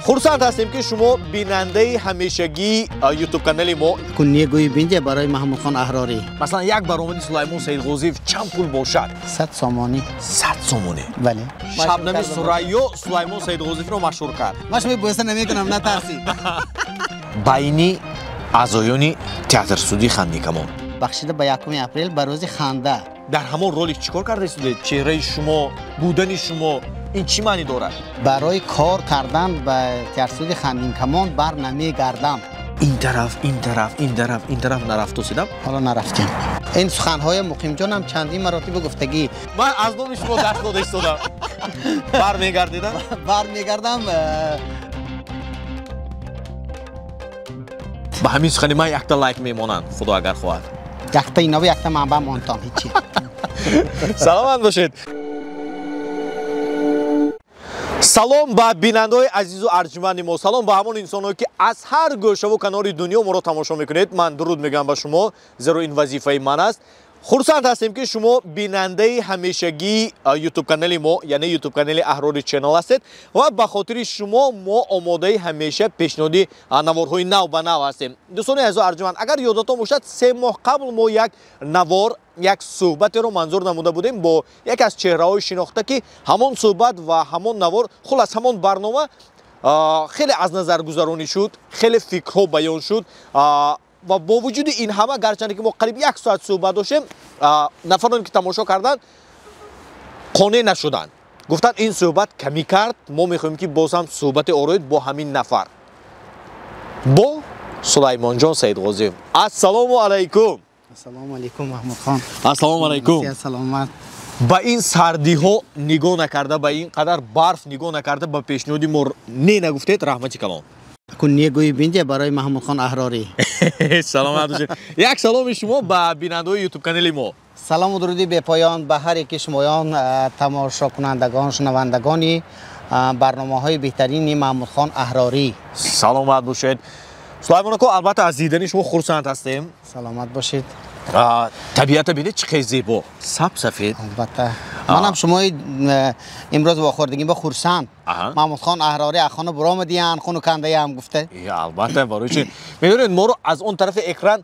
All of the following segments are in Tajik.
Хурсанд ҳастем, ки шумо бинандаи ҳамешагии ютуб канали мо. Негӯи бинде барои Маҳмудхон Аҳрорӣ. Масалан, як баромади Сулаймон Саидғозиев чанд пул бошад? 100 сомонӣ. 100 сомонӣ? Бале. Шабнами Сурайё Сулаймон Саидғозиевро машҳур кард. Ман шумо боиса намекунам, натарсид. Байни аъзоёни театрстудии Хандинкамон. Бахшида ба 1 апрел, ба рӯзи ханда. Дар ҳамон ролик чӣ кор карда истодед? Чеҳраи шумо, будани шумо ин чӣ маънӣ дорад? Барои кор кардан ба театрстудии Хандинкамон бар намегардам. Ин тараф, ин тараф, ин тараф, ин тараф нарафтосидам? Ҳоло нарафтем. Ин суханҳои Муқимҷонам чандин маротиба гуфтагӣ. Ман аз номи шумо даст дода истодам. Бармегардидам? Бармегардам. Ба ҳамин сухани ман якта лайк мемонанд, худо агар хоҳад. Якта инову якта манба монтон, ҳичи. Саломат бошед. Салом ба бинандаҳои азизу арҷманди мо, салом ба ҳамон инсонҳое, ки аз ҳар гӯшаву канори дунё моро тамошо мекунед. Ман дуруд мегӯям ба шумо, зеро ин вазифаи ман аст. Хурсанд ҳастем, ки шумо бинандаи ҳамешагии ютуб канали мо, яъне ютуб канали Аҳрори Ченел ҳастед ва ба хотири шумо мо омодаи ҳамеша пешниҳоди наворҳои нав ба нав ҳастем. Дӯстони азизу арҷманд, агар ёдатон бошад, 3 моҳ қабл мо як навор, як суҳбатеро манзур намуда будем бо яке аз чеҳраҳои шинохта, ки ҳамон суҳбат ва ҳамон навор, хулас ҳамон барнома хеле аз назаргузаронӣ шуд, хеле фикрҳо баён шуд ва бо вуҷуди ин ҳама, гарчанде ки мо қариб 1 соат суҳбат доштем, нафароне ки тамошо карданд қонеъ нашуданд. Гуфтанд ин суҳбат камӣ кард, мо мехоҳем, ки боз ҳам суҳбате ороед бо ҳамин нафар, бо Сулаймонҷон Саидғозиев. Ассалому алайкум. Ассалому алайкум, Маҳмудхон. Ассалому алайкум. Саломат. Ба ин сардиҳо нигоҳ накарда, ба ин қадар барф нигоҳ накарда, ба пешниҳоди мо не нагуфтед, раҳмати калон. Негӯи бинде барои Маҳмудхон Аҳрорӣ. Саломат бошед. Як саломи шумо ба бинандаҳои ютуб канали мо. Салому дуруди бепоён ба ҳар яки шумоён, тамошокунандагон, шунавандагони барномаҳои беҳтарини Маҳмудхон Аҳрорӣ. Саломат бошед. Сулаймон ака, албатта аз дидани шумо хурсанд ҳастем. Саломат бошед. Табиата бинед чӣ қадр зебо, саб сафед. Албатта. Манам шумои имрӯз вохӯрдагим ба хурсанд. Маҳмудхон Аҳрорӣ аз хона буромадиян, хунукандаям гуфта. Албатта, барои чи? Медонед, моро аз он тарафи экран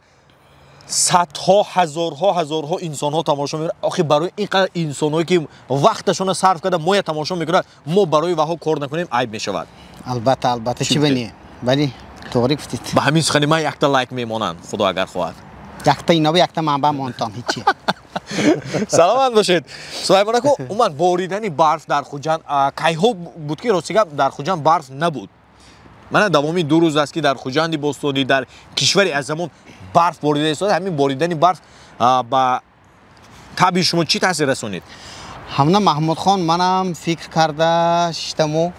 садҳо, ҳазорҳо, ҳазорҳо инсонҳо тамошо мекунанд. Охи барои ин қадар инсонҳое, ки вақташонро сарф карда моя тамошо мекунанд, мо барои ваҳо кор накунем, айб мешавад. Албатта, албатта, чӣ бинӣ? Бале, тоғрӣ гуфтед. Ба ҳамин сухани ман якта лайк мемонанд, худо агар хоҳад. Якта инову якта манба монтон, ҳичи. Саломат бошед. Сулаймон ака, умуман боридани барф дар Хуҷанд кайҳо буд, ки рости гап дар Хуҷанд барф набуд. Мана давоми 2 рӯз аст, ки дар Хуҷанди бостонӣ, дар кишвари азамон барф борида истода. Ҳамин боридани барф ба табъи шумо чӣ таъсир расонид? Ҳамна Маҳмудхон, манам фикр карда шиштаму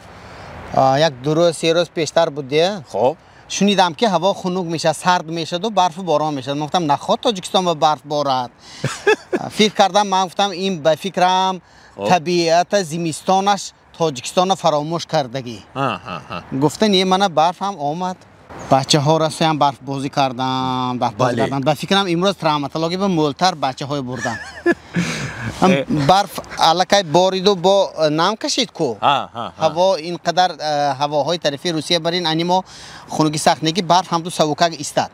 як 2 рӯз, 3 рӯз пештар буд де. Хоб. Шунидам, ки ҳаво хунук мешавад, сард мешаваду барфу борон мешавад. Ман гуфтам, наход Тоҷикистон ба барф борад. Фикр кардам, ман гуфтам, ин ба фикрам табиата зимистонаш Тоҷикистонро фаромӯш кардагӣ. Гуфта не, мана барф ҳам омад. Бачаҳо расоям барфбозӣ кардам, барфбозӣ кардам. Ба фикрам имрӯз травматология ба мӯлтар бачаҳое бурдам. Барф аллакай бориду бо нам кашид ку. Ҳаво ин қадар ҳавоҳои тарафи Русия барин ани мо хунуки сахт неки барф ҳамту савукак истад.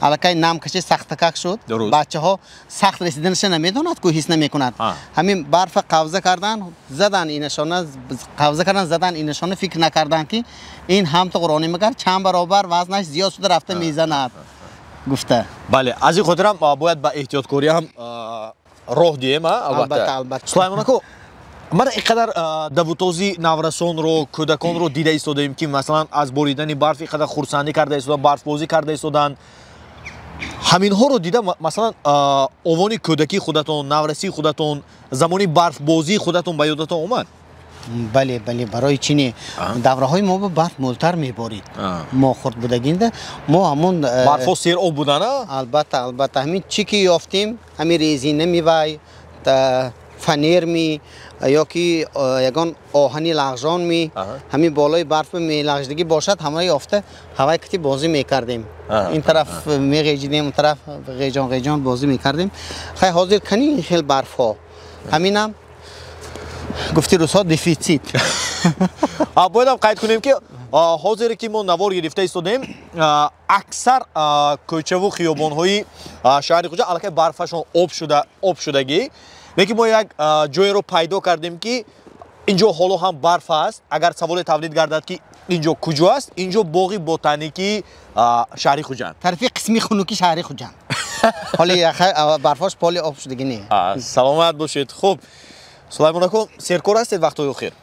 Аллакай нам кашид, сахтакак шуд. Бачаҳо сахт расиданаша намедонад ку, ҳис намекунад. Ҳамин барфа қавза кардан, задан инашона, қавза кардан, задан инашона, фикр накардан, ки ин ҳамту қурони магар чанд баробар вазнаш зиёд шуда рафта мезанад гуфта. Бале, аз ин хотирам бояд ба эҳтиёткорӣ ҳам роҳ диҳем, албатта. Албатта. Сулаймон ака, мана ин қадар давутози наврасонро, кӯдаконро дида истодаем, ки масалан аз боридани барф ин қадар хурсандӣ карда истоданд, барфбозӣ карда истоданд. Ҳаминҳоро дида, масалан, овони кӯдакии худатон, наврасии худатон, замони барфбозии худатон ба ёдатон омад? Бале, бале, барои чӣ не? Давраҳои мо ба барф мӯлтар меборид. Мо хурд будагинда мо ҳамон барфҳо сероб буданд, а? Албатта, албатта, ҳамин чӣ ки ёфтем, ҳамин резина мевай, фанер ми, ё ки ягон оҳани лағжон ми, ҳамин болои барф мелағжидагӣ бошад, ҳамаи ёфта ҳавай кити бозӣ мекардем. Ин тараф меғеҷидем, он тараф ғеҷон ғеҷон бозӣ мекардем. Хай ҳозир кани ин хел барфҳо. Ҳаминам гуфти русҳо дефицит. Боядам қайд кунем, ки Ҳозире ки мо навор гирифта истодем, аксар кӯчаву хиёбонҳои шаҳри Хуҷанд аллакай барфашон об шудагӣ. Лекин мо як ҷоеро пайдо кардем, ки инҷо ҳоло ҳам барф аст. Агар саволе тавлид гардад, ки инҷо куҷо аст, инҷо боғи ботаникии шаҳри Хуҷанд, тарафи қисми хунуки шаҳри Хуҷанд. Ҳоли барфош поли об шудагӣ не. Саломат бошед. Хуб, Сулаймон ако, серкор ҳастед вақтҳои охир?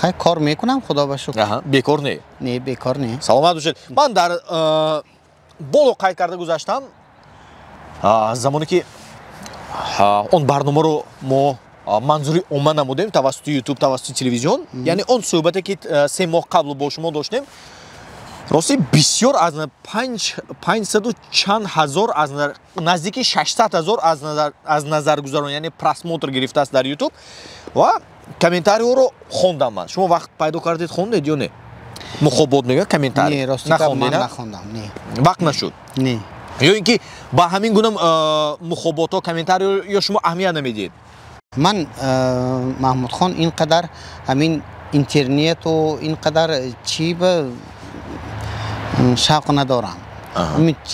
Хай, кор мекунам, худо ба шукр. Бекор не? Не, бекор не. Саломат бошед. Ман дар боло қайд карда гузаштам, замоне ки он барномаро мо манзури омма намудем тавассути ютуб, тавассути телевизион, яъне он суҳбате ки 3 моҳ қабл бо шумо доштем, рости бисёр аз 500 чанд ҳазор, аз наздики 600 ҳазор аз назаргузарон, яъне просмотр гирифтааст дар ютуб, ва комментариҳоро хондам ман. Шумо вақт пайдо кардед, хондед ё не? Мухобот мегӯяд, комментарий. Не, рости ман нахондам, не. Вақт нашуд? Не. Ё ин ки ба ҳамин гуна мухоботҳо, комментариҳо ё шумо аҳамият намедиҳед? Ман, Маҳмудхон, ин қадар ҳамин интернету ин қадар чӣ ба шавқ надорам.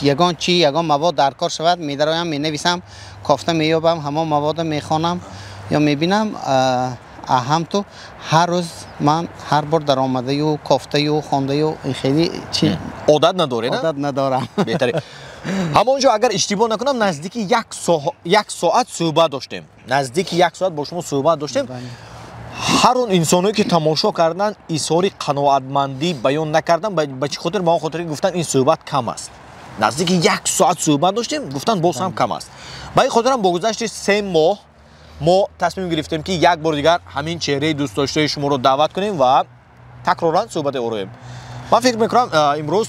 Ягон чи, ягон мавод дар кор шавад, медароям, менависам, кофта меёбам, ҳамон маводро мехонам ё мебинам. Ҳамту ҳар рӯз ман ҳар бор даромадаю, кофтаю, хондаю, хеле чи одат надоред? Одат надорам. Беҳтаре. Ҳамон ҷо, агар иштибоҳ накунам, наздики як соат суҳбат доштем. Наздики як соат бо шумо суҳбат доштем. Ҳар он инсоное ки тамошо карданд, изҳори қаноатмандӣ баён накарданд. Ба чӣ хотир? Ба он хотире ки гуфтанд, ин суҳбат кам аст. Наздики як соат суҳбат доштем, гуфтанд, боз ҳам кам аст. Ба ин хотирам бо гузашти 3 моҳ мо тасмим гирифтем, ки як бор дигар ҳамин чеҳраи дӯстдоштаи шуморо даъват кунем ва такроран суҳбате ороем. Ман фикр мекунам, имрӯз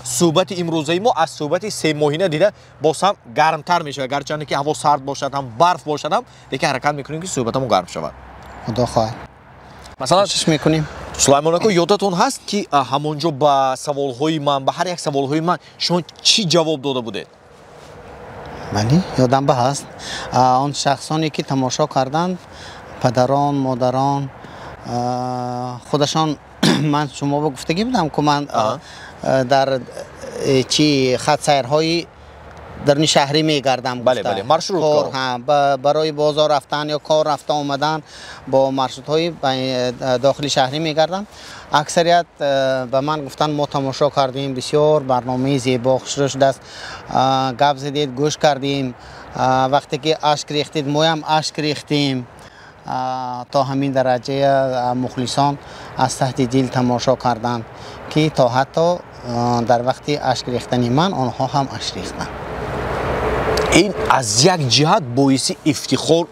суҳбати имрӯзаи мо аз суҳбати семоҳина дида боз ҳам гармтар мешавад. Гарчанде ки ҳаво сард бошад ҳам, барф бошад ҳам, лекин ҳаракат мекунем, ки суҳбатамон гарм шавад. Худо хоҳад. Масалан, кӯшиш мекунем. Сулаймон ако, ёдатон ҳаст, ки ҳамон ҷо ба саволҳои ман, ба ҳар як саволҳои ман шумо чӣ ҷавоб дода будед? Бале, ёдам ба ҳаст. Он шахсоне ки тамошо карданд, падарон, модарон, худашон, ман шумо ба гуфтагӣ будам, ки ман дар чи хатсайрҳои даруни шаҳрӣ мегардам. Бале, бале, маршрутка. Барои бозор рафтан ё кор рафта омадан бо маршрутҳои дохили шаҳрӣ мегардам. Аксарият ба ман гуфтанд, мо тамошо кардем, бисёр барномаи зебо, хушрӯ шудааст, гап задед, гӯш кардем, вақте ки ашк рехтед, моям ашк рехтем. То ҳамин дараҷа мухлисон аз таҳти дил тамошо карданд, ки то ҳатто дар вақти ашк рехтани ман онҳо ҳам ашк рехтанд. Ин аз як ҷиҳат боиси ифтихор,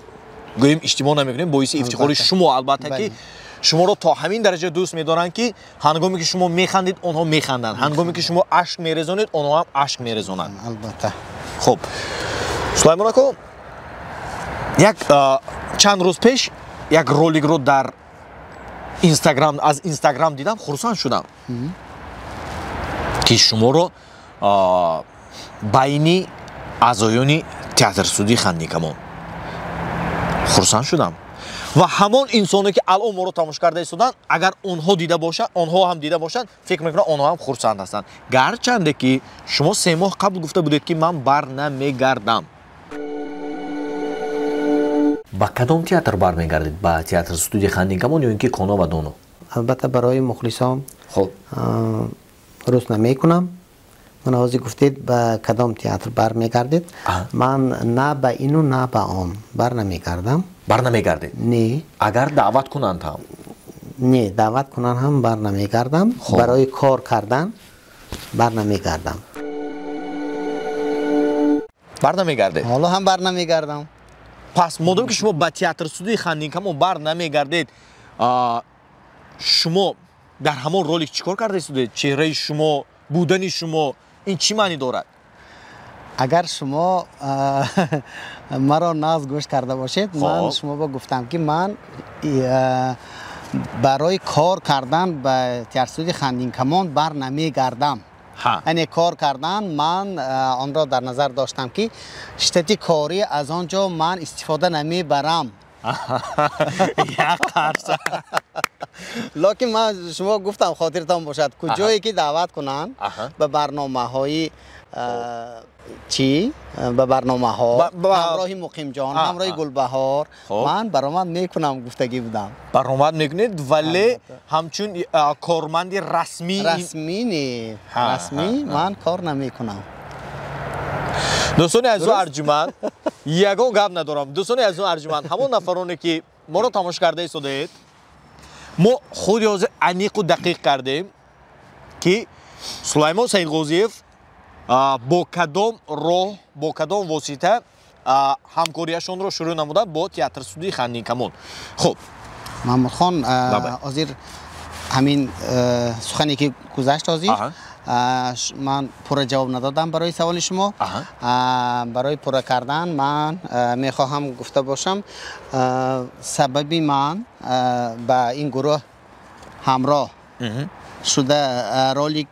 гӯем, иштибоҳ намекунем, боиси ифтихори шумо албатта, ки шуморо то ҳамин дараҷа дӯст медоранд, ки ҳангоме ки шумо механдед, онҳо механданд, ҳангоме ки шумо ашк мерезонед, онҳо ҳам ашк мерезонанд. Албатта. Хуб, Сулаймон ако, як чанд рӯз пеш як роликро дар Инстаграм, аз Инстаграм дидам, хурсанд шудам, ки шуморо байни аъзоёни театрстудии Хандинкамон хурсанд шудам. Ва ҳамон инсоне ки алон моро тамошо карда истоданд, агар онҳо дида бошанд, онҳо ҳам дида бошанд, фикр мекунам, онҳо ҳам хурсанд ҳастанд. Гарчанде ки шумо 3 моҳ қабл гуфта будед, ки ман бар намегардам. Ба кадом театр бармегардед? Ба театр студияи Хандинкамон ё ин ки Коно ва Доно? Албатта, барои мухлисон хуб рӯз намекунам. Ман ҳозир гуфтед, ба кадом театр бармегардед, ман на ба ину, на ба он бар намегардам. Бар намегардед? Не. Агар даъват кунанд ҳам? Не, даъват кунанд ҳам бар намегардам. Барои кор кардан бар намегардам. Бар намегардед? Ҳоло ҳам бар намегардам. Пас модом ки шумо ба театр студияи Хандинкамон бар намегардед, шумо дар ҳамон ролик чӣ кор карда истодед? Чеҳраи шумо, будани шумо ин чӣ маънӣ дорад? Агар шумо маро нағз гӯш карда бошед, ман шумо ба гуфтам, ки ман барои кор кардан ба театрстудияи Хандинкамон бар намегардам. Яъне кор кардан, ман онро дар назар доштам, ки штати корӣ аз он ҷо ман истифода намебарам. Як қарса. Лекин ман шумо гуфтам, хотиртон бошад, куҷое ки даъват кунанд ба барномаҳои чӣ, ба барномаҳо ҳамроҳи Муқимҷон, ҳамроҳи Гулбаҳор, ман баромад мекунам, гуфтагӣ будам. Баромад мекунед, вале ҳамчун корманди расмӣ? Расмӣ не, расмӣ ман кор намекунам. Дӯстони азизу арҷуманд, ягон гап надорам. Дӯстони азизу арҷуманд, ҳамон нафароне ки моро тамошо карда истодаед, мо худи ҳозир аниқу дақиқ кардем, ки Сулаймон Саидғозиев бо кадом роҳ, бо кадом восита ҳамкорияшонро шурӯъ намуданд бо театр студияи Хандинкамон. Хуб, Маҳмудхон, ҳозир ҳамин сухане ки гузашт, ҳозир ман пурра ҷавоб надодам барои саволи шумо. Барои пурра кардан ман мехоҳам гуфта бошам, сабаби ман ба ин гурӯҳ ҳамроҳ шуда ролик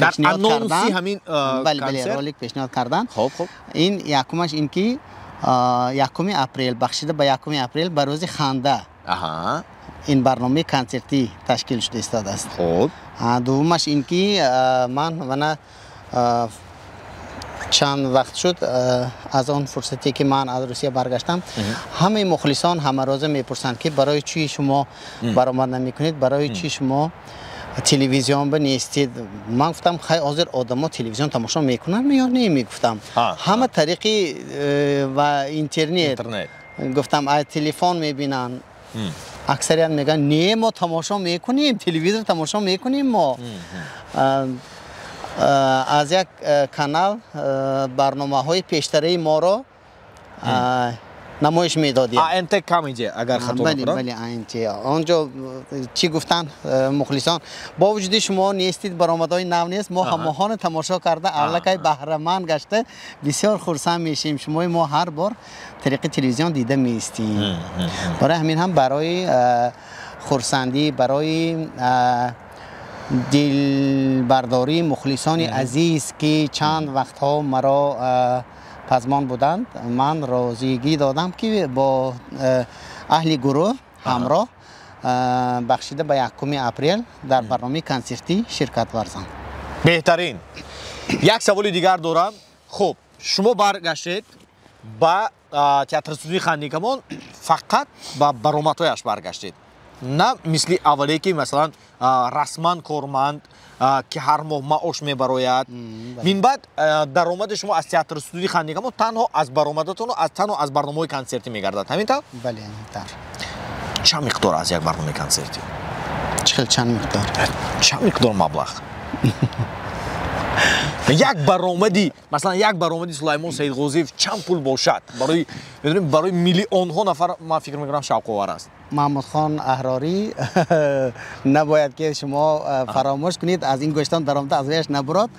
пешниҳод кардан, бале, ролик пешниҳод кардан, ин якумаш ин ки 1 апрел бахшида ба 1 апрел, ба рӯзи ханда, ин барномаи консертӣ ташкил шуда истодааст. Дуввумаш ин ки ман вана чанд вақт шуд, аз он фурсате ки ман аз Русия баргаштам, ҳамаи мухлисон ҳамарӯза мепурсанд, ки барои чӣ шумо баромад намекунед, барои чӣ шумо телевизион ба нестед. Ман гуфтам, хай, ҳозир одамо телевизион тамошо мекунанд ё не, мегуфтам. Ҳама тариқи ва интернет, гуфтам, аз телефон мебинанд. Аксарият мегӯянд, не, мо тамошо мекунем, телевизор тамошо мекунем. Мо аз як канал барномаҳои пештараи моро намоиш медодем. АНТ Камеди, агар хато накунам. Бале, АНТ. Он ҷо чӣ гуфтанд мухлисон: бо вуҷуди шумо нестид, баромадҳои нав нест, мо ҳамоҳоно тамошо карда, аллакай баҳраманд гашта, бисёр хурсанд мешем, шумои мо ҳар бор тариқи телевизион дида меистем. Барои ҳамин ҳам, барои хурсандӣ, барои дилбардории мухлисони азиз, ки чанд вақтҳо маро пазмон буданд, ман розигӣ додам, ки бо аҳли гурӯҳ ҳамроҳ бахшида ба 1 апрел дар барномаи консертӣ ширкат варзам. Беҳтарин. Як саволи дигар дорам. Хуб, шумо баргаштед ба театр студияи Хандинкамон, фақат ба баромадҳояш баргаштед, на мисли аввале, ки масалан расман корманд, ки ҳар моҳ маош мебарояд. Минбаъд даромади шумо аз театр студияи Хандинкамон танҳо аз баромадатону танҳо аз барномаҳои консертӣ мегардад, ҳамин тавр? Бале, ҳамин тавр. Чанд миқдор аз як барномаи консертӣ? Чӣ хел чанд миқдор? Чанд миқдор маблағ як баромади, масалан, як баромади Сулаймон Саидғозиев чанд пул бошад? Барои, медонем, барои миллионҳо нафар, ман фикр мекунам, шавқовар аст. Маҳмудхон Аҳрорӣ, набояд ки шумо фаромӯш кунед, аз ин гӯштон даромада аз веяш набурод.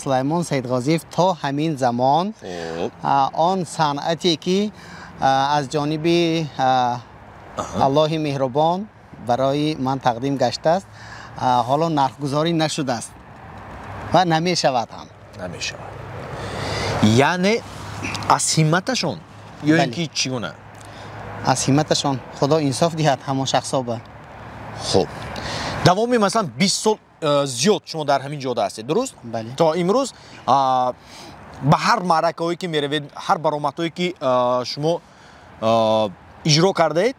Сулаймон Саидғозиев то ҳамин замон он санъате ки аз ҷониби Аллоҳи меҳрубон барои ман тақдим гаштааст, ҳоло нархгузорӣ нашудааст ва намешавад ҳам. Намешавад, яъне аз ҳимматашон ё ин ки чӣ гуна? Аз ҳимматашон. Худо инсоф диҳад ҳамон шахсоба. Хуб, давоми масалан 20 сол зиёд шумо дар ҳамин ҷода ҳастед, дуруст? Бале. То имрӯз ба ҳар маъракаҳое ки меравед, ҳар баромадҳое ки шумо иҷро кардаед,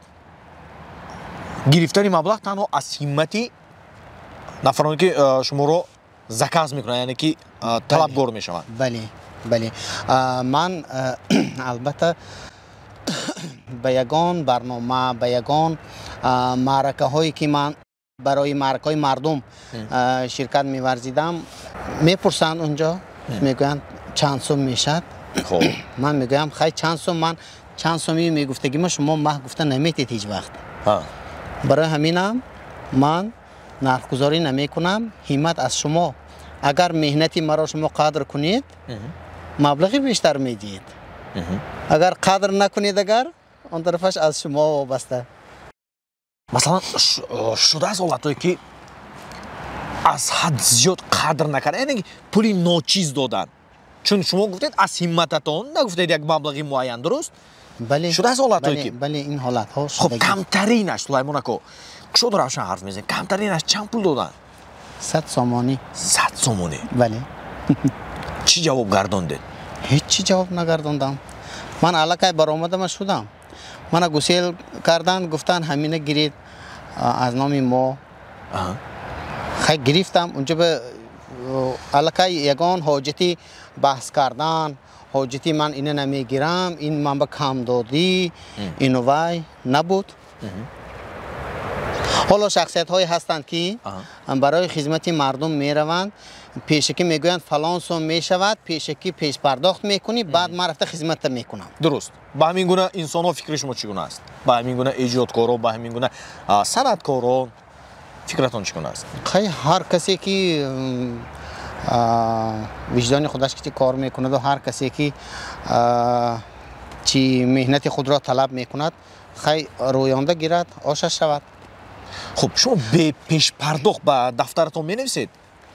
гирифтани маблағ танҳо аз ҳиммати нафароне ки шуморо заказ мекунанд, яъне ки талабгор мешаванд. Бале, ман албатта ба ягон барнома, ба ягон маъракаҳое ки ман барои маъракаҳои мардум ширкат меварзидам, мепурсанд, унҷо мегӯянд, чанд сум мешавад. Ман мегӯям, хай, чанд сум, ман чанд суми мегуфтагима, шумо маҳ гуфта наметед ҳеҷ вақт. Барои ҳаминам ман нархгузорӣ намекунам, ҳиммат аз шумо. Агар меҳнати маро шумо қадр кунед, маблағи бештар медиҳед, агар қадр накунед, агар он тарафаш аз шумо вобаста. Масалан, шудааст ҳолатҳое, ки аз ҳад зиёд қадр накард, яъне пули ночиз доданд? Чун шумо гуфтед, аз ҳиммататон, нагуфтед як маблағи муайян, дуруст? Бале. Шудааст ҳолатҳое ки? Бале, ин ҳолатҳо шудагӣ. Хуб, камтаринаш, Сулаймон ако, кушоду равшан ҳарф мезанем, камтаринаш чанд пул доданд? 100 сомонӣ. 100 сомонӣ? Бале. Чӣ ҷавоб гардондед? Ҳеҷ чӣ ҷавоб нагардондам. Ман аллакай баромадама шудам. Мана гусел карданд, гуфтанд ҳамина гиред аз номи мо. Хай гирифтам, унҷо ба аллакай ягон ҳоҷати баҳс кардан, ҳоҷати ман ина намегирам, ин ман ба кам додӣ, ину вай набуд. Ҳоло шахсиятҳое ҳастанд, ки барои хизмати мардум мераванд, пешакӣ мегӯянд фалон сум мешавад, пешакӣ пешпардохт мекунӣ, баъд ман рафта хизматта мекунам. Дуруст. Ба ҳамин гуна инсонҳо фикри шумо чӣ гуна аст? Ба ҳамин гуна эҷодкоро, ба ҳамин гуна санъаткоро фикратон чӣ гуна аст? Хай, ҳар касе ки виҷдони худаш ки кор мекунаду ҳар касе ки чӣ меҳнати худро талаб мекунад, хай рӯёнда гирад, ошаш шавад. Хуб, шумо бепешпардохт ба дафтаратон менависед?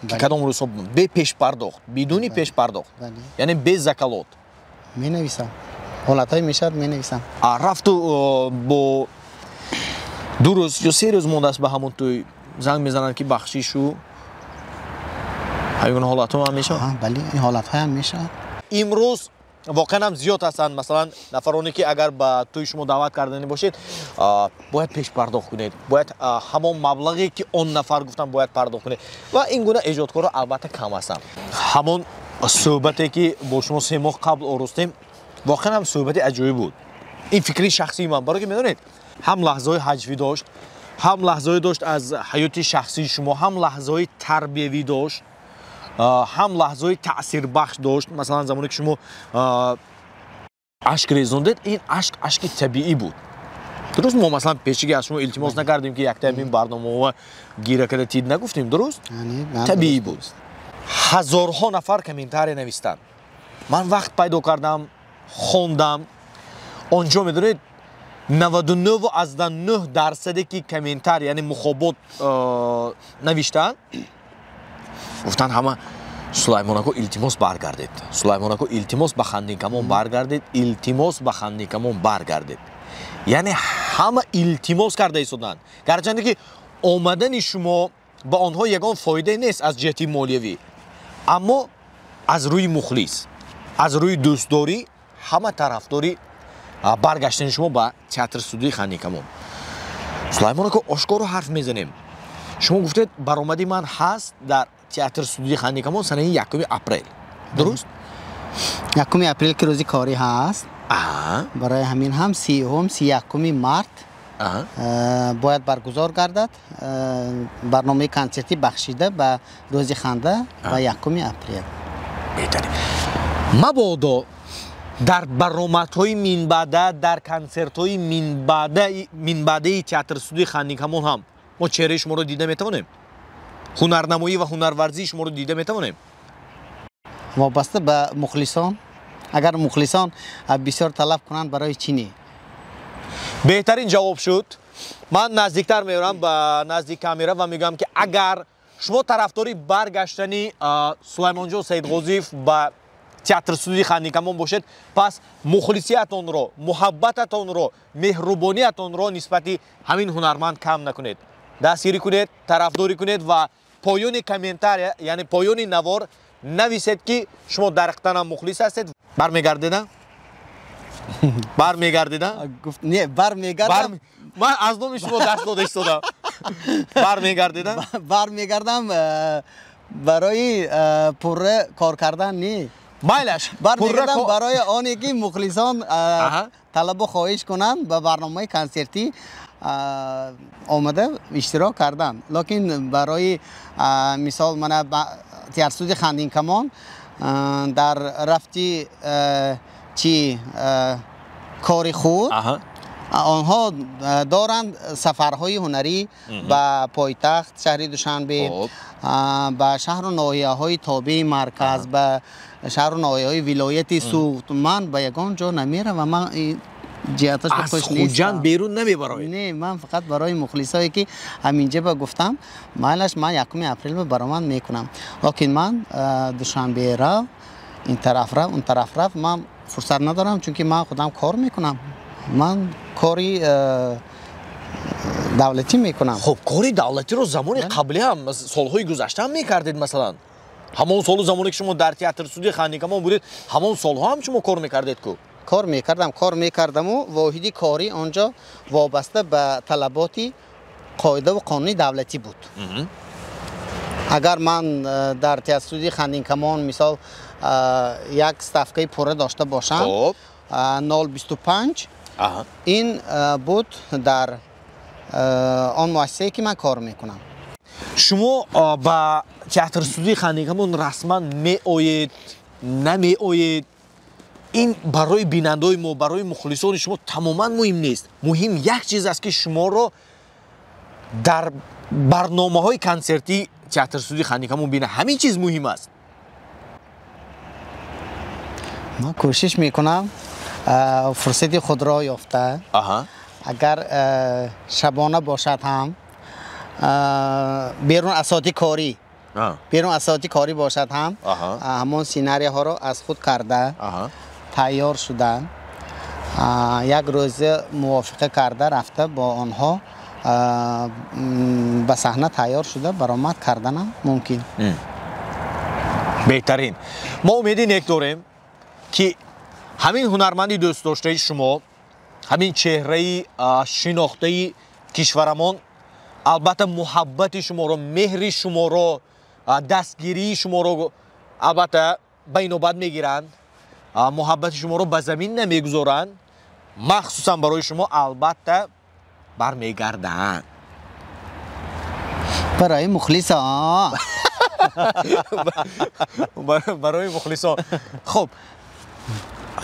Ки кадом рӯзҳо бепешпардохт, бидуни пешпардохт, яъне без закалот? Менависам. Ҳолатҳое мешавад, менависам. Рафту бо 2 рӯз ё 3 рӯз мондааст ба ҳамон тӯй занг мезананд, ки бахшишу, ҳамин гуна ҳолатҳо ҳам мешавад? Бале, ин ҳолатҳоям мешавад. Имрӯз воқеан ҳам зиёд ҳастанд, масалан, нафароне ки агар ба тӯи шумо даъват карданӣ бошед, бояд пешпардохт кунед, бояд ҳамон маблағе ки он нафар гуфтан бояд пардохт кунед, ва ин гуна эҷодкорро албатта кам ҳастанд. Ҳамон суҳбате ки бо шумо 3 моҳ қабл оростем, воқеан ҳам суҳбати аҷоиб буд. Ин фикри шахсии ман, барое ки медонед, ҳам лаҳзаҳои ҳаҷвӣ дошт, ҳам лаҳзаҳое дошт аз ҳаёти шахсии шумо, ҳам лаҳзаҳои тарбиявӣ дошт, ҳам лаҳзаҳои таъсирбахш дошт. Масалан, замоне ки шумо ашк резондед, ин ашк ашки табиӣ буд. Дуруст, мо масалан пешиги аз шумо илтимос накардем, ки яктаи ин барномаҳо гира карда тид нагуфтем, дуруст? Табиӣ буд. Ҳазорҳо нафар комментария навистанд. Ман вақт пайдо кардам, хондам. Он ҷо медонед, 99,9% ки комментарий, яъне мухобот навиштанд, гуфтанд ҳама: Сулаймон ако, илтимос, баргардед, Сулаймон ако, илтимос, ба Хандинкамон баргардед, илтимос, ба Хандинкамон баргардед. Яъне ҳама илтимос карда истоданд, гарчанде ки омадани шумо ба онҳо ягон фоидае нест аз ҷиҳати молиявӣ, аммо аз рӯи мухлис, аз рӯи дӯстдорӣ ҳама тарафдори баргаштани шумо ба театр студияи Хандинкамон. Сулаймон ако, ошкоро ҳарф мезанем. Шумо гуфтед, баромади ман ҳаст дар театр студияи Хандинкамон санаи 1 апрел, дуруст? 1 апрел ки рӯзи корӣ ҳаст, барои ҳамин ҳам 30-ум, 31 март бояд баргузор гардад барномаи консертӣ, бахшида ба рӯзи ханда ва 1 апрел. Беҳтарин. Мабодо дар баромадҳои минбаъда, дар консертҳои минбаъдаи театр студияи Хандинкамон ҳам мо чеҳраи шуморо дида метавонем, ҳунарнамоӣ ва ҳунарварзии шуморо дида метавонем? Вобаста ба мухлисон, агар мухлисон бисёр талаб кунанд, барои чӣ не? Беҳтарин ҷавоб шуд. Ман наздиктар меорам ба назди камера ва мегӯям, ки агар шумо тарафдори баргаштани Сулаймонҷон Саидғозиев ба театр студияи Хандинкамон бошед, пас мухлисиятонро, муҳаббататонро, меҳрубониятонро нисбати ҳамин ҳунарманд кам накунед, дастгирӣ кунед, тарафдорӣ кунед ва поёни комментария, яъне поёни навор нависед, ки шумо дарахтанам мухлис ҳастед. Бармегардеда, бармегардеда? Не, бармегардам. Ман аз номи шумо даст дода истодам. Бармегардеда? Бармегардам, барои пурра кор кардан не. Майлаш. Бармегардам барои оне ки мухлисон талабу хоҳиш кунанд, ба барномаи консертӣ омада иштирок кардан. Лекин барои мисол мана театр студияи Хандинкамон дар рафти чи кори худ онҳо доранд сафарҳои ҳунарӣ ба пойтахт, шаҳри Душанбе, ба шаҳру ноҳияҳои тобеи марказ, ба шаҳру ноҳияҳои вилояти Суғд. Ман ба ягон ҷо намеравам, ман ҷиҳаташ аз Хуҷанд берун намебароед? Не, ман фақат барои мухлисое ки ҳаминҷа ба гуфтам, майлаш, ман 1 апрел ба баромад мекунам, лекин ман Душанбе рав. Ин тараф рафт, он тараф рафт. Ман фурсат надорам, чунки ман худам кор мекунам. Ман кори давлатӣ мекунам. Хуб, кори давлатиро замони қаблӣ ҳам, солҳои гузашта ҳам мекардед, масалан. Ҳамон солу замоне ки шумо дар театр студияи Хандинкамон будед, ҳамон солҳо ҳам шумо кор мекардед ку? Кор мекардам, кор мекардаму воҳиди корӣ он ҷо вобаста ба талаботи қоидаву қонуни давлатӣ буд. Агар ман дар театр студияи Хандинкамон мисол як ставкаи пурра дошта бошам, 0,25 ин буд дар он муассисае ки ман кор мекунам. Шумо ба театр студияи Хандинкамон расман меоед, намеоед, ин барои бинандаои мо, барои мухлисони шумо тамоман муҳим нест. Муҳим як чиз аст, ки шуморо дар барномаҳои консертии театр студияи Хандинкамон бинанд. Ҳамин чиз муҳим аст. Ман кӯшиш мекунам фурсати худро ёфта, агар шабона бошад ҳам, берун аз соати корӣ, берун аз соати корӣ бошад ҳам, ҳамон сценарияҳоро аз худ карда, тайёр шуда, як рӯза мувофиқа карда рафта бо онҳо ба саҳна тайёр шуда баромад карданам мумкин. Беҳтарин. Мо умеди нек дорем, ки ҳамин ҳунарманди дӯстдоштаи шумо, ҳамин чеҳраи шинохтаи кишварамон албатта муҳаббати шуморо, меҳри шуморо, дастгирии шуморо албатта ба инобат мегиранд, муҳаббати шуморо ба замин намегузоранд, махсусан барои шумо албатта бармегарданд. Барои мухлисон. Барои мухлисон. Хуб,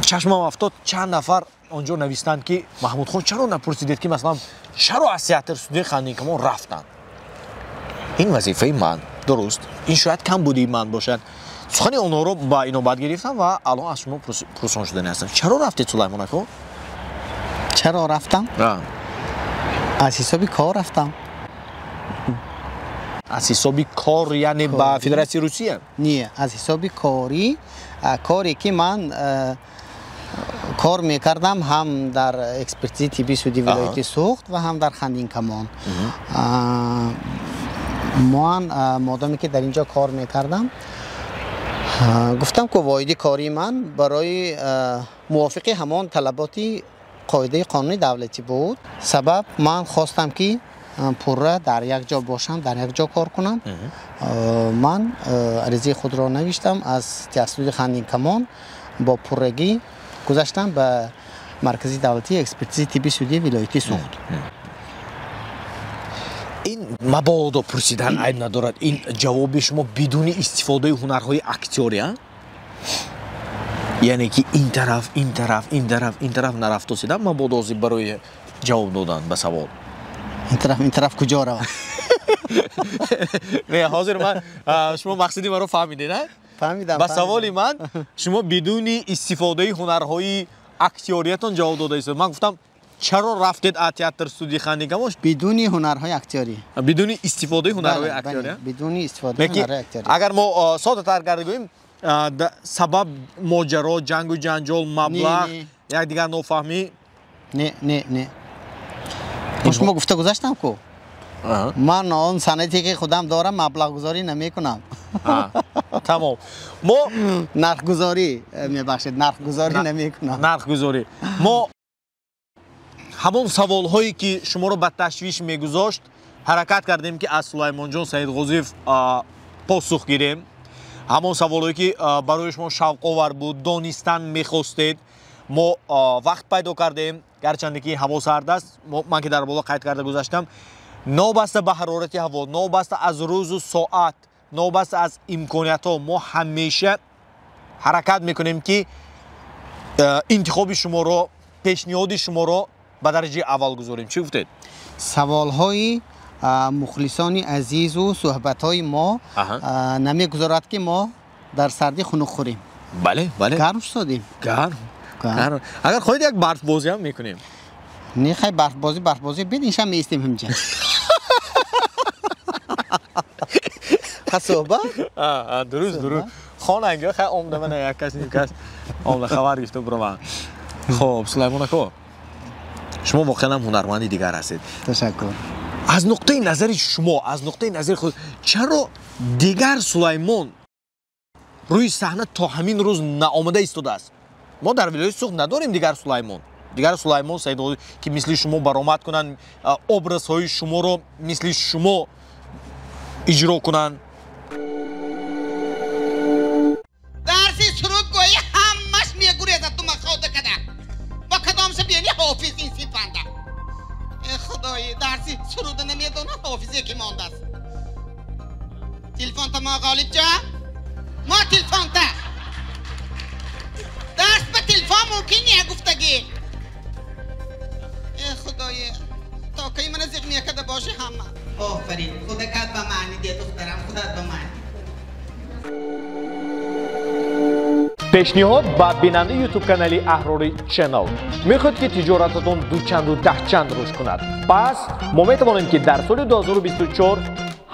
чашмам афтод, чанд нафар он ҷо навистанд, ки Маҳмудхон, чаро напурсидед, ки масалан чаро аз театр студияи Хандинкамон рафтанд? Ин вазифаи ман, дуруст, ин шояд камбудии ман бошад. Сухани онҳоро ба инобат гирифтам ва алон аз шумо пурсон шудани ҳастам. Чаро рафтед, Сулаймон ако? Чаро рафтам? Аз ҳисоби кор рафтам. Аз ҳисоби кор, яъне ба Федератсияи Русия? Не, аз ҳисоби корӣ, коре ки ман кор мекардам ҳам дар экспертизаи тиббии суди вилояти Суғд ва ҳам дар Хандинкамон. Ман модоме ки дар ин ҷо кор мекардам, гуфтам, ки воҳиди кории ман барои мувофиқи ҳамон талаботи қоидаи қонуни давлатӣ буд. Сабаб ман хостам, ки пурра дар як ҷо бошам, дар як ҷо кор кунам. Ман аризаи худро навиштам, аз театр Хандинкамон бо пуррагӣ гузаштам ба Маркази давлатии экспертизаи тибби судии вилояти Суғд. Ин мабодо пурсидан айб надорад. Ин ҷавоби шумо бидуни истифодаи ҳунарҳои актёрӣ, яъне ки ин тараф, ин тараф, ин тараф, ин тараф нарафтосидан мабодо ҳозир барои ҷавоб додан ба савол. Ин тараф, ин тараф куҷо равад? Не, ҳозир ман шумо мақсади маро фаҳмидед, а? Фаҳмидам. Ба саволи ман шумо бидуни истифодаи ҳунарҳои актёриятон ҷавоб дода истод. Ман гуфтам, чаро рафтед аз театр студияи Хандинкамон? Бидуни ҳунарҳои актёрӣ. Бидуни истифодаи ҳунарҳои актёрӣ. Бидуни истифодаи ҳунарҳои актёрӣ. Агар мо соддатар карда гӯем, сабаб моҷаро, ҷангу ҷанҷол, маблағ, якдигар нофаҳмӣ? Не, не, не, шумо гуфта гузаштам ку, ман он санъате ки худам дорам, маблағгузорӣ намекунам. Тамом, мо нархгузорӣ, мебахшед, нархгузорӣ намекунам. Нархгузорӣ. Мо ҳамон саволҳое ки шуморо ба ташвиш мегузошт, ҳаракат кардем, ки аз Сулаймонҷон Саидғозиев посух гирем. Ҳамон саволҳое ки барои шумо шавқовар буд, донистан мехостед, мо вақт пайдо кардем. Гарчанде ки ҳаво сард аст, ман ки дар боло қайд карда гузаштам, новобаста ба ҳарорати ҳаво, новобаста аз рӯзу соат, новобаста аз имкониятҳо, мо ҳамеша ҳаракат мекунем, ки интихоби шуморо, пешниҳоди шуморо ба дараҷаи аввал гузорем. Чӣ гуфтед? Саволҳои мухлисони азизу суҳбатҳои мо намегузорад, ки мо дар сардӣ хунук хӯрем. Бале, бале. Гарм шудем. Гарм. Агар хоҳед, як барфбозӣ ҳам мекунем. Не, хай, барфбозӣ, барфбозӣ бед, инша меистем ҳамҷа. Суҳбат. Дуруст, дуруст. Хонанг хай омда мана як кас ним кас омда хабар гирифта бураванд. Хоб, Сулаймон ако, шумо воқеан ҳам ҳунарманди дигар ҳастед. Ташаккур. Аз нуқтаи назари шумо, аз нуқтаи назари худ, чаро дигар Сулаймон рӯи саҳна то ҳамин рӯз наомада истодааст? Мо дар вилояти Суғд надорем дигар Сулаймон. Дигар Сулаймон Саидов ки мисли шумо баромад кунанд, образҳои шуморо мисли шумо иҷро кунанд. Дарси сурудгӯӣ ҳамаш мегурезад ту махода када. Бо кадомша бени ҳофиз ин сипанда. Э худои, дарси суруда намедонад ҳофизе ки мондааст. Телефонта мо Ғолибҷон? Мо телефонта. Дарс ба телефон мумкин не гуфтагӣ. Э худои, то кай мана зиқ мекарда боши ҳама. Офарин, худакат ба маъни де духтарам, худат ба маъни. Пешниҳод ба бинандаи YouTube канали Аҳрори Channel. Мехоҳед ки тиҷорататон дучанду даҳчанд рушд кунад? Пас мо метавонем ки дар соли 2024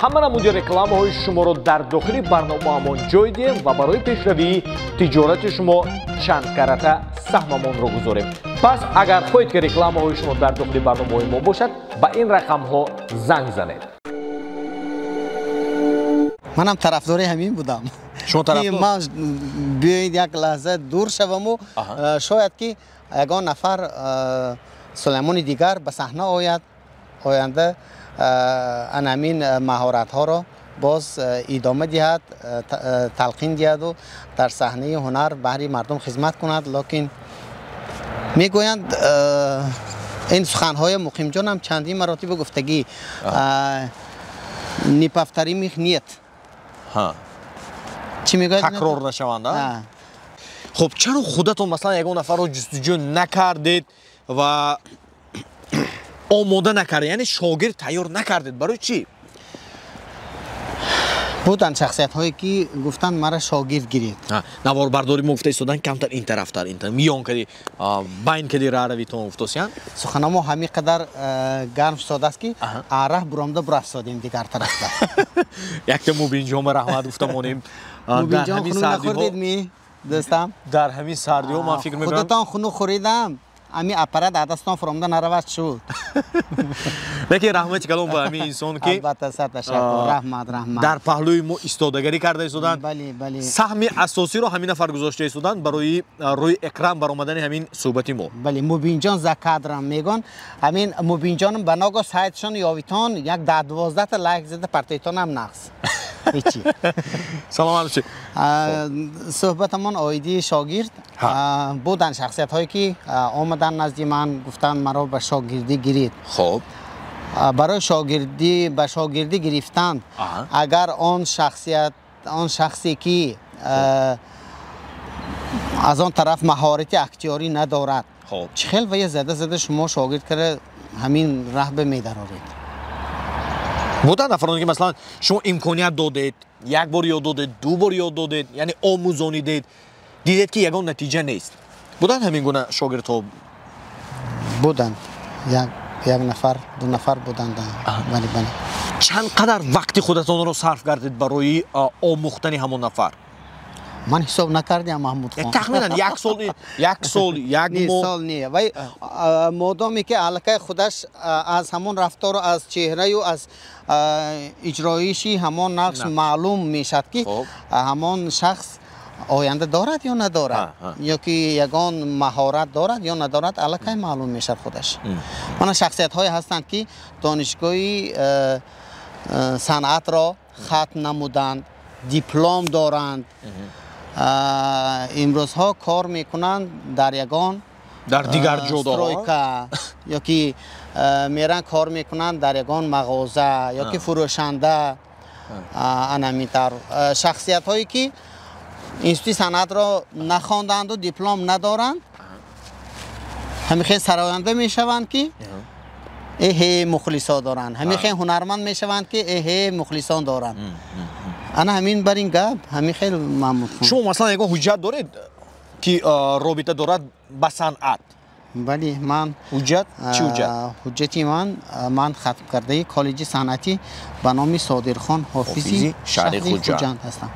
ҳама намуди рекламаҳои шуморо дар дохили барномаамон ҷой диҳем ва барои пешравии тиҷорати шумо чанд карата саҳмамонро гузорем. Пас агар хоҳед ки рекламаҳои шумо дар дохили барномаҳои мо бошад, ба ин рақамҳо занг занед. Манам тарафдори ҳамин будам. Шумо тарафдор? Ман биёед як лаҳза дур шаваму шояд ки ягон нафар Сулаймони дигар ба саҳна ояд, оянда ан ҳамин маҳоратҳоро боз идома диҳад, талқин диҳаду дар саҳнаи ҳунар баҳри мардум хизмат кунад. Лекин мегӯянд ин суханҳои Муқимҷонам чандин маротиба гуфтагӣ, неповторимых нет. Чӣ мегӯяд? Такрор нашаванд. Хуб, чаро худатон масалан ягон нафарро ҷустуҷӯ накардед ва омода накардед, яъне шогирд тайёр накардед? Барои чӣ? Буданд шахсиятҳое ки гуфтанд мара шогирд гиред. Наворбардорӣ мо гуфта истодан камтар ин тарафтар, ин тараф миён кади, байн кади раравитон гуфтосиян. Суханамо ҳамин қадар гарм шудааст ки араҳ буромда бурафтодем дигар тарафта. Якта Мубинҷон ба раҳмат гуфта монем. Мубинҷон хунук нахӯрдед ми дӯстам? Дар ҳамин сардиҳо ман фикр мекунам худатон хунук хӯридам, ами аппарат аз дастон фуромда наравад шуд. Лекин раҳмати калом ба ҳамин инсон ки албатта сад ташаккур, раҳмат, раҳмат, дар паҳлӯи мо истодагарӣ карда истоданд. Бале, бале. Саҳми асосиро ҳамин нафар гузошта истоданд барои рӯи экран баромадани ҳамин суҳбати мо. Бале, Мубинҷон за кадрам мегӯн. Ҳамин Мубинҷон ба ногоҳ сайтшон ёвитон як 10-12 та лайк зада партоитонам нақс. Ҳечи. Саломат бошед. Суҳбатамон оиди шогирд. Буданд шахсиятҳое ки омаданд назди ман, гуфтанд маро ба шогирдӣ гиред. Хоб. Барои шогирдӣ, ба шогирдӣ гирифтан, агар он шахсият, он шахсе ки аз он тараф маҳорати актёрӣ надорад, чӣ хел вая зада-зада шумо шогирд карда ҳамин раҳ ба медароред? Буданд нафароне ки масалан шумо имконият додед, як бор ёд додед, ду бор ёд додед, яъне омӯзонидед, дидед ки ягон натиҷа нест. Буданд ҳамин гуна шогирдҳо? Буданд. Як нафар, ду нафар буданд. Бале, бале. Чанд қадар вақти худатонро сарф кардед барои омӯхтани ҳамон нафар? Ман ҳисоб накардам, Маҳмудхон. Тахминан як сол, як сол, як моҳ? Сол не. Вай модоме ки аллакай худаш аз ҳамон рафтору аз чеҳраю аз иҷроиши ҳамон нақш маълум мешавад ки ҳамон шахс оянда дорад ё надорад, ё ки ягон маҳорат дорад ё надорад, аллакай маълум мешавад худаш. Мана шахсиятҳое ҳастанд ки донишгоҳи санъатро хатм намуданд, диплом доранд, имрӯзҳо кор мекунанд дар ягон дар дигар ҷодаҳо, стройка, ё ки меран кор мекунанд дар ягон мағоза ё ки фурӯшанда. Ана ҳамин тавр шахсиятҳое ки институти санъатро нахонданду диплом надоранд, ҳамин хел сароянда мешаванд ки эҳе мухлисо доранд, ҳамин хел ҳунарманд мешаванд ки эҳе мухлисон доранд. Ана ҳамин бар ин гап ҳамин хел Маҳмудхон. Шумо масалан ягон ҳуҷҷат доред ки робита дорад ба санъат? Бале, ман ҳуҷҷат? Чӣ ҳуҷҷат? Ҳуҷҷати ман хатм кардаи коллеҷи санъатӣ ба номи Содирхон Ҳофизи шаҳри Хуҷанд ҳастам.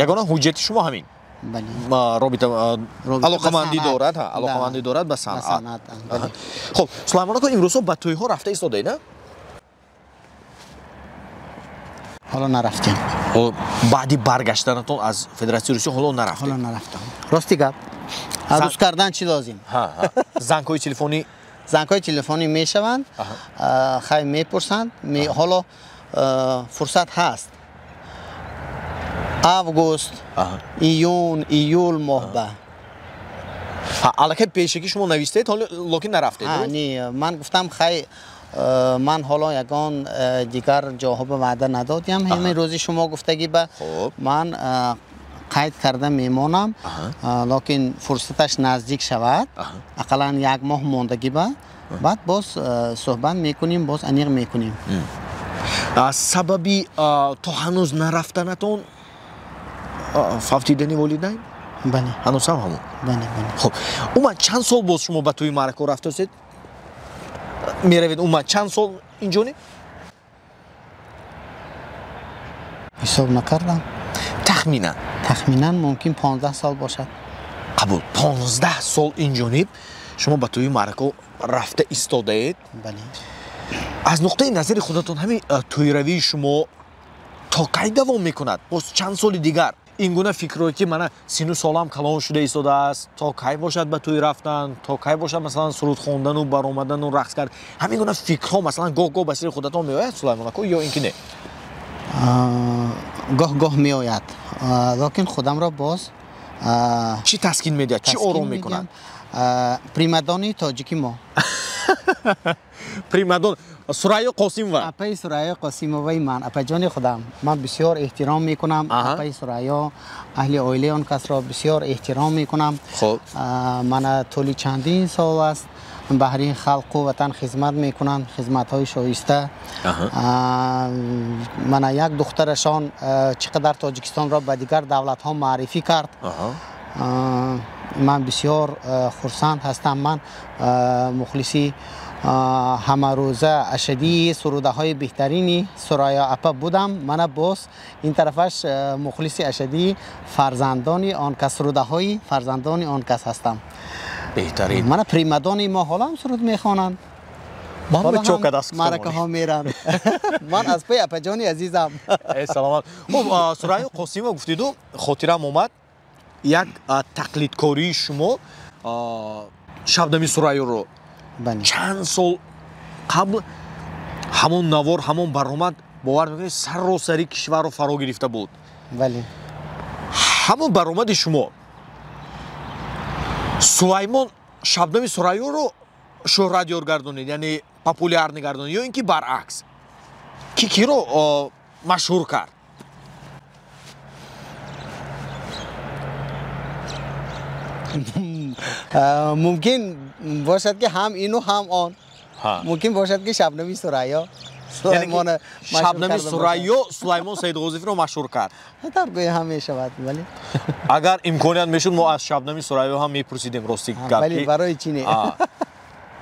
Ягона ҳуҷҷати шумо ҳамин? Бале. Робита алоқамандӣ дорад, алоқамандӣ дорад ба санъат. Хуб, Сулаймон ака, имрӯзҳо ба тӯйҳо рафта истодаед, на? Ҳоло нарафтем. Баъди баргаштанатон аз Федератсияи Русия ҳоло нарафтед? Ҳоло нарафтам. Рости гап. Арӯз кардан чӣ лозим? Зангҳои телефонӣ? Зангҳои телефонӣ мешаванд, хай мепурсанд. Ҳоло фурсат ҳаст. Август, июн, июл моҳ ба. Аллакай пешакӣ шумо навистаед, ҳоло локин нарафтед? Не, ман гуфтам хай ман ҳоло ягон дигар ҷоҳо ба ваъда надодям. Ҳамин рӯзи шумо гуфтагӣ ба ман қайд карда мемонам, локин фурсаташ наздик шавад, ақаллан як моҳ мондагӣ ба, баъд боз суҳбат мекунем, боз аниқ мекунем. Сабаби то ҳанӯз нарафтанатон фавтидани волидайн? Бале. Ҳанӯз ҳам ҳамон? Бале, бале. Хуб, умуман чанд сол боз шумо ба тӯи маърака рафтасед? Меравед умуман чанд сол инҷониб? Ҳисоб накардам. Тахминан? Тахминан мумкин 15 сол бошад. Қабул. 15 сол инҷониб шумо ба тӯи маърака рафта истодаед. Бале. Аз нуқтаи назари худатон ҳамин тӯйравии шумо то кай давом мекунад? Боз чанд соли дигар? Ин гуна фикрҳое ки мана сину солам калон шуда истодааст, то кай бошад ба тӯй рафтан, то кай бошад масалан суруд хондану баромадану рақс кард, ҳамин гуна фикрҳо масалан гоҳ-гоҳ ба сири худатон меояд, Сулаймон ака, ё ин ки не? Гоҳ-гоҳ меояд, локин худамро боз чӣ таскин медиҳад, чӣ ором мекунад? Примадони тоҷики мо. Примадон Сурайё Қосимова. Апаи Сурайё Қосимоваи ман, апаҷони худам. Ман бисёр эҳтиром мекунам апаи Сурайё, аҳли оилаи он касро бисёр эҳтиром мекунам. Хуб. Мана тӯли чандин сол аст баҳри халқу ватан хизмат мекунанд, хизматҳои шоиста. Мана як духтарашон чӣ қадар Тоҷикистонро ба дигар давлатҳо маърифӣ кард. Ман бисёр хурсанд ҳастам. Ман мухлиси ҳамарӯза ашадии сурудаҳои беҳтарини Сурайё апа будам. Мана боз ин тарафаш мухлиси ашадии фарзандони он кас, сурудаҳои фарзандони он кас ҳастам. Беҳтарин. Мана примадони мо ҳоло ҳам суруд мехонанд. Маъракаҳо меранд. Ман аз паи апаҷони азизам. Саломат. Хуб, Сурайё Қосимова гуфтиду, хотирам омад як тақлидкории шумо Шабнами Сурайёро чанд сол қабл ҳамон навор, ҳамон баромад, бовар мекунед, саросари кишварро фаро гирифта буд. Бале. Ҳамон баромади шумо Сулаймон Шабнами Сурайёро шӯҳратёр гардонид, яъне популярный гардонид, ё ин ки баръакс, ки киро машҳур кард? Мумкин бошад ки ҳам ину ҳам он. Мумкин бошад ки Шабнами Сурайё Сулаймон, Шабнами Сурайё Сулаймон Саидғозиевро машҳур кард. Дар гӯя ҳам мешавад, бале. Агар имконият мешуд, мо аз Шабнами Сурайё ҳам мепурсидем, рости гап. Бале, барои чӣ не?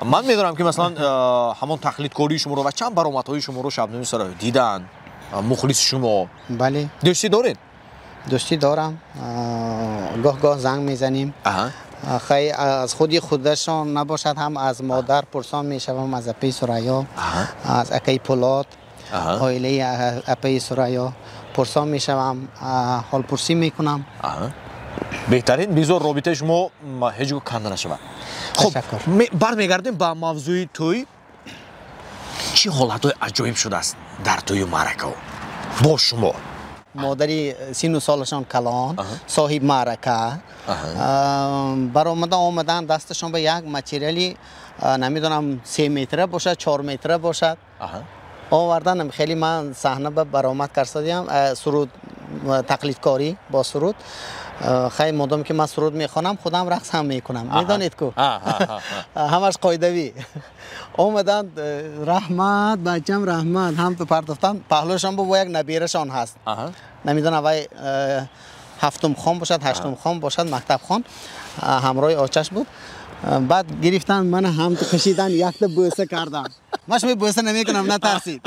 Ман медонам ки масалан ҳамон тақлидкории шуморо ва чанд баромадҳои шуморо Шабнами Сурайё диданд, мухлиси шумо. Бале. Дӯстӣ доред? Дӯстӣ дорам. Гоҳ-гоҳ занг мезанем. Хай аз худи худашон набошад ҳам аз модар пурсон мешавам, аз апаи Сурайё, аз акаи Пулод, оилаи апаи Сурайё пурсон мешавам, ҳолпурсӣ мекунам. Беҳтарин, бизор робитаи шумо ҳеҷ гоҳ канда нашавад. Хуб, бармегардем ба мавзӯи тӯй. Чӣ ҳолатҳои аҷоиб шудааст дар тӯю маъракаҳо бо шумо? Модари сину солашон калон, соҳиб маърака, баромада омадан, дасташон ба як материали намедонам 3 метра бошад, 4 метра бошад овардан. Хеле ман саҳна ба баромад кардам, суруд тақлидкорӣ бо суруд. Хай модом ки ман суруд мехонам, худам рақс ҳам мекунам, медонед ку, ҳамаш қоидавӣ. Омаданд, раҳмат бачам, раҳмат, ҳам ту партофтан. Паҳлӯшон бо як набирашон ҳаст, намедонам вай ҳафтум хон бошад, ҳаштум хон бошад, мактабхон, ҳамроҳи очаш буд. Баъд гирифтан мана ҳам ту кашидан, якта бӯса кардан. Ман шумо бӯса намекунам, натарсид.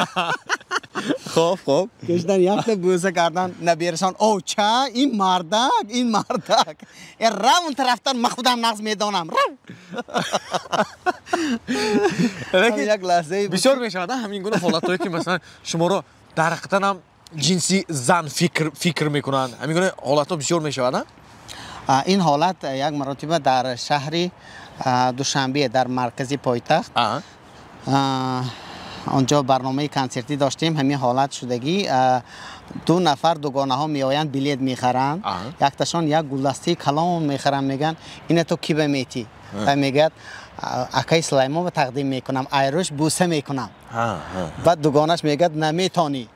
Хоб, хоб. Кашидан якта бӯса кардан, наберашон, оча, ин мардак, ин мардак. Рав он тарафтан, ман худам нағз медонам. Рав. Як лаҳзаи бисёр мешавад ҳамин гуна ҳолатҳое ки масалан шуморо дар ҳақиқатан ҳам ҷинси зан фикр мекунанд. Ҳамин гуна ҳолатҳо бисёр мешавад, а? Ин ҳолат як маротиба дар шаҳри Душанбе, дар маркази пойтахт, онҷо барномаи консертӣ доштем. Ҳамин ҳолат шудагӣ, ду нафар дугонаҳо меоянд, билет мехаранд. Якташон як гулдастаи калон мехаранд, мегӯянд ина ту ки ба метӣ? Ва мегӯяд акаи Сулаймонро тақдим мекунам, айрӯш бӯса мекунам. Баъд дугонаш мегӯяд наметонӣ.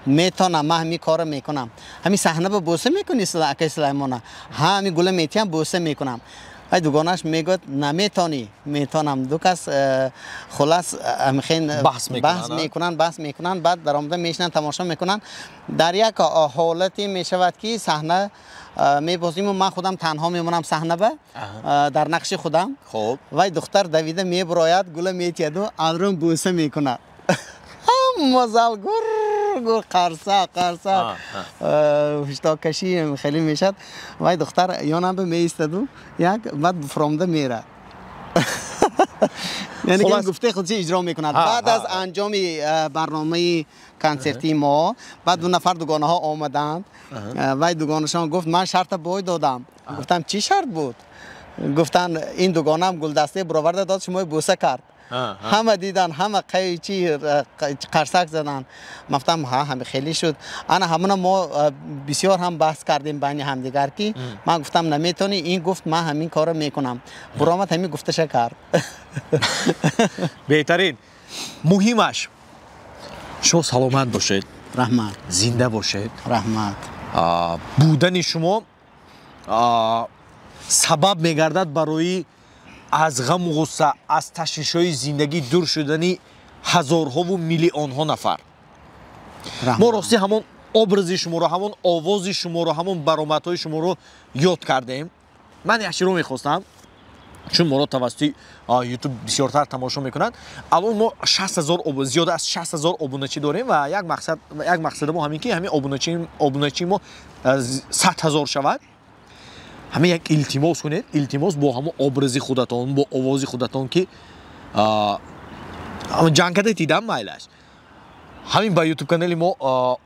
Метонам, ман ҳамин корро мекунам. Ҳамин саҳна ба бӯса мекунӣ акаи Сулаймона? Ҳа, ҳамин гула метиҳам, бӯса мекунам. Ай дугонаш мегӯяд наметонӣ, метонам. Ду кас хулас баҳс мекунанд, баҳс мекунанд, баъд даромада мешинанд, тамошо мекунанд. Дар як ҳолате мешавад ки саҳна мебозиму ман худам танҳо мемонам саҳна ба дар нақши худам. Вай духтар давида мебурояд, гула метиҳаду анрун бӯса мекунад. Ҳама зал гур гур қарса қарса ҳуштоккашӣ хеле мешавад. Вай духтар ёнам ба меистаду як баъд фуромда мерад. Яъне ки гуфтаи худши иҷро мекунад. Баъд аз анҷоми барномаи консертии мо баъд ду нафар дугонаҳо омаданд. Вай дугонашон гуфт ман шарта бой додам. Гуфтам чӣ шарт буд? Гуфтанд ин дугонаам гулдастаи буроварда дод, шумои бӯса кард. Ҳама дидан, ҳама қайчи қарсак заданд. Ман гуфтам ҳа, ҳами хеле шуд. Ана ҳамона мо бисёр ҳам баҳс кардем байни ҳамдигар ки ман гуфтам наметонӣ, ин гуфт ман ҳамин корро мекунам. Буромад ҳамин гуфташа кард. Беҳтарин. Муҳимаш шумо саломат бошед. Раҳмат. Зинда бошед. Раҳмат. Будани шумо сабаб мегардад барои аз ғаму ғусса, аз ташвишҳои зиндагӣ дур шудани ҳазорҳову миллионҳо нафар. Мо ростӣ ҳамон образи шуморо, ҳамон овози шуморо, ҳамон баромадҳои шуморо ёд кардем. Ман як чиро мехостам, чун моро тавассути YouTube бисёртар тамошо мекунанд. Алон мо 60,000 зиёда аз 60,000 обуначӣ дорем ва як мақсади мо ҳамин ки ҳамин обуначии мо 100,000 шавад. Ҳамин як илтимос кунед, илтимос бо ҳамон образи худатон, бо овози худатон ки ҷанг карда дидам майлаш. Ҳамин ба YouTube канали мо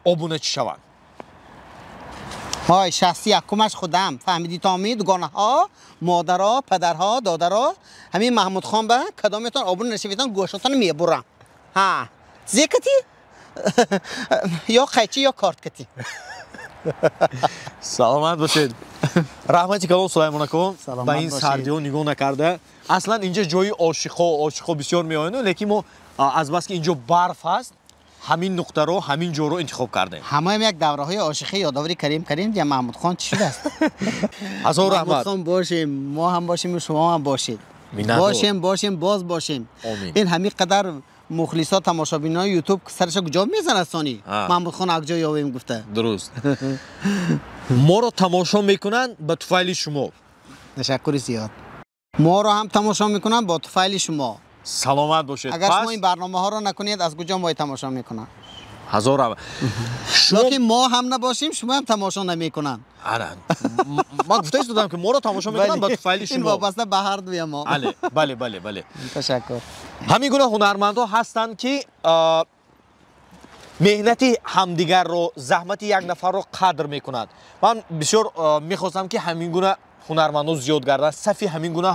обуначӣ шаванд. Ҳой, 61-умаш худам. Фаҳмидӣ томи дугонаҳо, модаро, падарҳо, додаро, ҳамин Маҳмудхон ба кадометон обуна нашаведон гӯшотон мебурам. Ҳа, зекати? Ё қайчи ё корткати. Саломат бошед. Раҳмати калон Сулаймон ако, ба ин сардиҳо нигоҳ накарда. Аслан инҷо ҷои ошиқҳо, ошиқҳо бисёр меоянд, лекин мо азбаски инҷо барф аст, ҳамин нуқтаро, ҳамин ҷоро интихоб кардем. Ҳамаам як давраҳои ошиқӣ ёдоварӣ карим карим дия Маҳмудхон чӣ шудааст? Ҳазор раҳмат. Маҳмудхон бошем, мо ҳам бошем ва шумо ҳам бошед. Бошем, бошем, боз бошем. Ин ҳамин қадар мухлисо тамошобинои YouTube сараша куҷо мезанад сони? Маҳмудхон аз куҷо ёбем гуфта. Дуруст. Моро тамошо мекунанд ба туфайли шумо. Ташаккури зиёд. Моро ҳам тамошо мекунанд бо туфайли шумо. Саломат бошед. Агар шумо ин барномаҳоро накунед, аз куҷо мои тамошо мекунанд? Ҳазор раҳмат. Лекин мо ҳам набошем, шумо ҳам тамошо намекунанд. Ана, ман гуфта истодам ки моро тамошо мекунанд ба туфайли шумо. Ин вобаста ба ҳар дуя мо. Бале, бале, бале. Ташаккур. Ҳамин гуна ҳунармандҳо ҳастанд ки меҳнати ҳамдигарро, заҳмати як нафарро қадр мекунанд. Ман бисёр мехостам ки ҳамин гуна ҳунармандҳо зиёд гарданд, сафи ҳамин гуна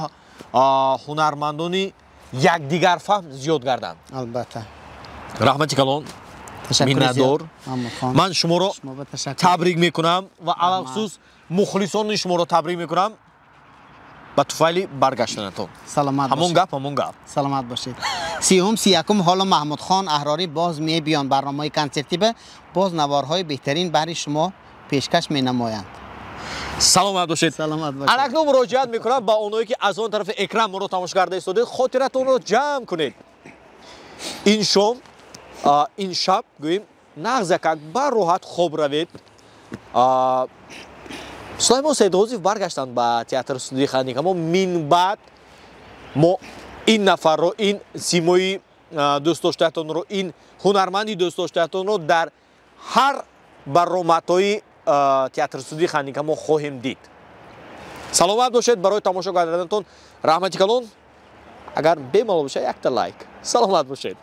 ҳунармандони якдигарфаҳм зиёд гарданд. Албатта. Раҳмати калон. Миннатдор. Ман шуморо табрик мекунам ва алалхусус мухлисони шуморо табрик мекунам ба туфайли баргаштанатон. Саломат бошед. Ҳамон гап, ҳамон гап. Саломат бошед. 30-ум, 31-ум ҳоло Маҳмудхон Аҳрорӣ боз мебиёнд барномаи консертӣ ба боз наворҳои беҳтарин барои шумо пешкаш менамоянд. Саломат бошед. Саломат бошед. Анакнун муроҷиат мекунам ба оное ки аз он тарафи экран моро тамошо карда истодед, хотиратонро ҷамъ кунед. Ин шом, ин шаб гӯем, нағзакак ба роҳат хоб равед. Сулаймон Саидғозиев баргаштанд ба театр студияи Хандик, аммо минбаъд мо ин нафарро, ин симои дӯстдоштаатонро, ин ҳунарманди дӯстдоштаатонро дар ҳар баромадҳои театрстудии Хандинкамон хоҳем дид. Саломат бошед, барои тамошо карданатон раҳмати калон. Агар бемалол бошад, якта лайк. Саломат бошед.